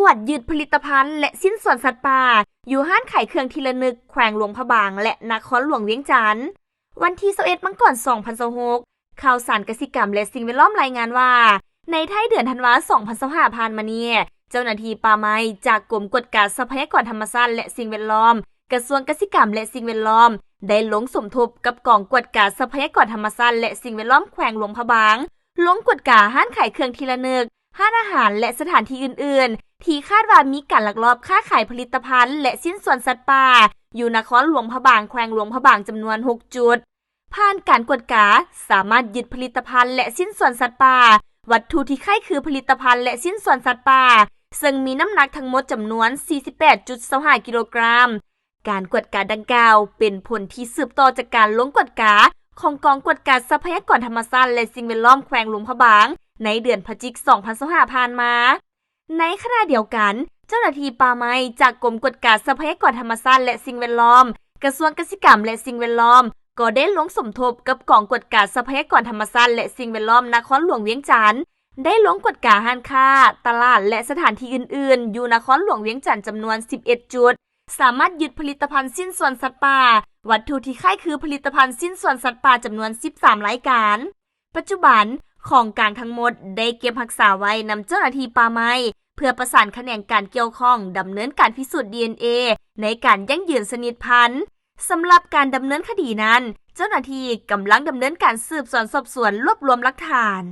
ກວດຍຶດຜະລິດຕະພັນ ແລະ ຊິ້ນສ່ວນສັດປ່າ ຢູ່ຮ້ານຂາຍເຄື່ອງທີ່ລະນຶກ ແຂວງຫຼວງພະບາງ ແລະ ນະຄອນຫຼວງວຽງຈັນ. ວັນທີຊາວເອັດ ມັງກອນ ສອງພັນຊາວຫົກ, ຂ່າວສານກະສິກຳ ແລະ ສິ່ງແວດລ້ອມລາຍງານວ່າ, ໃນທ້າຍເດືອນທັນວາ ສອງພັນຊາວຫ້າ ຜ່ານມານີ້, ເຈົ້າໜ້າທີ່ປ່າໄມ້ຈາກກົມກວດກາຊັບພະຍາກອນທຳມະຊາດ ແລະ ສິ່ງແວດລ້ອມ, ກະຊວງກະສິກຳ ແລະ ສິ່ງແວດລ້ອມ ໄດ້ລົງສົມທົບກັບກອງກວດກາຊັບພະຍາກອນທຳມະຊາດ ແລະ ສິ່ງແວດລ້ອມແຂວງຫຼວງພະບາງ, ລົງກວດກາຮ້ານຂາຍເຄື່ອງທີ່ລະນຶກ, ຮ້ານອາຫານ ແລະ ສະຖານທີ່ອື່ນໆ ທີ່ຄາດວ່າມີການລັກລອບຄ້າຂາຍຜະລິດຕະພັນ ແລະ ຊິ້ນສ່ວນສັດປ່າ ຢູ່ນະຄອນຫຼວງພະບາງ ແຂວງຫຼວງພະບາງ ຈຳນວນ ຫົກ ຈຸດ. ຜ່ານການກວດກາ, ສາມາດຍຶດຜະລິດຕະພັນ ແລະ ຊິ້ນສ່ວນສັດປ່າ, ວັດຖຸທີ່ຄ້າຍຄືຜະລິດຕະພັນ ແລະ ຊິ້ນສ່ວນສັດປ່າ, ເຊິ່ງມີນ້ຳໜັກທັງໝົດຈຳນວນ ສີ່ສິບແປດຈຸດຊາວຫ້າ ກິໂລກຣາມ. ການກວດກາດັ່ງກ່າວ ເປັນຜົນທີ່ສືບຕໍ່ຈາກການລົງກວດກາຂອງກອງກວດກາຊັບພະຍາກອນທຳມະຊາດ ແລະ ສິ່ງແວດລ້ອມແຂວງຫຼວງພະບາງ ໃນເດືອນພະຈິກ ສອງພັນຊາວຫ້າ ຜ່ານມາ. ໃນຂະນະດຽວກັນ, ເຈົ້າໜ້າທີ່ປ່າໄມ້ຈາກກົມກວດກາຊັບພະຍາກອນທຳມະຊາດ ແລະ ສິ່ງແວດລ້ອມ, ກະຊວງກະສິກຳ ແລະ ສິ່ງແວດລ້ອມ ກໍໄດ້ລົງສົມທົບກັບກອງກວດກາຊັບພະຍາກອນທຳມະຊາດ ແລະ ສິ່ງແວດລ້ອມນະຄອນຫຼວງວຽງຈັນ, ໄດ້ລົງກວດກາຮ້ານຄ້າ, ຕະຫຼາດ ແລະ ສະຖານທີ່ອື່ນໆ ຢູ່ນະຄອນຫຼວງວຽງຈັນ ຈຳນວນ ສິບເອັດ ຈຸດ, ສາມາດຍຶດຜະລິດຕະພັນຊິ້ນສ່ວນສັດປ່າ, ວັດຖຸທີ່ຄ້າຍຄືຜະລິດຕະພັນຊິ້ນສ່ວນສັດປ່າ ຈຳນວນ ສິບສາມ ລາຍການ. ປັດຈຸບັນ, ຂອງກາງທັງໝົດໄດ້ເກັບຮັກສາໄວ້ນຳເຈົ້າໜ້າທີ່ປ່າໄມ້ ເພື່ອປະສານຂະແໜງການກ່ຽວຂ້ອງດຳເນີນການພິສູດ ດີເອັນເອ ໃນການຢັ້ງຢືນຊະນິດພັນ. ສຳລັບການດຳເນີນຄະດີນັ້ນ, ເຈົ້າໜ້າທີ່ກຳລັງດຳເນີນການສືບສວນສອບສວນລວບລວມຫຼັກຖານ.